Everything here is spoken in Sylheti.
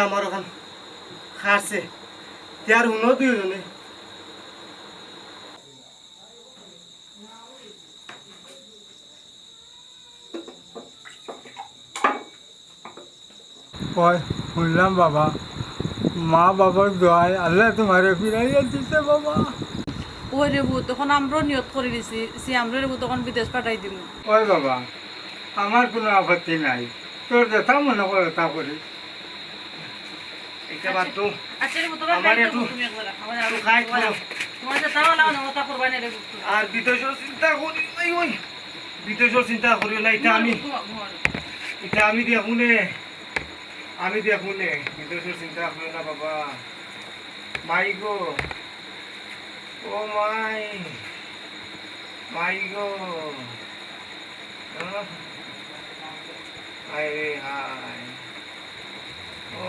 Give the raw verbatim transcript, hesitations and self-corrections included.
আমার অখান খাসে। তে আর হুনো দুইজনে। ওই, হুনলাম বাবা, মা বাবার দোয়ায় আল্লায় তুমারে ফিরাইয়া দিছে বাবা। ওই রে পুত, অখন আমরাও নিয়ত করি দিছি, সে আমরা রে পুত অখন বিদেশ পাঠাই দিমু। ওই বাবা, আমার কুনু আপত্তি নাই, তোর যেতা মনে কয় অতা করিস। ইটা বাদ দেও। আচ্ছা রে পুত, তুমার আমার খাইতে একটু, তুমি একবার, আমার একটু খাই একবার। তুমার যেতা ভালা মনে অয় অতা করবায় নে রে পুত। আর বিদেশর চিন্তা করি, ওই, ওই, বিদেশর চিন্তা করিও না, ইটা আমি, ঘুমাও, ঘুমাও। ইটা আমি দেখমুনে, আমি দেখমুনে, বিদেশর চিন্তা করিও না বাবা। মাই গো, ও মাই, মাই গো, আহ, হায় রে হায়, ও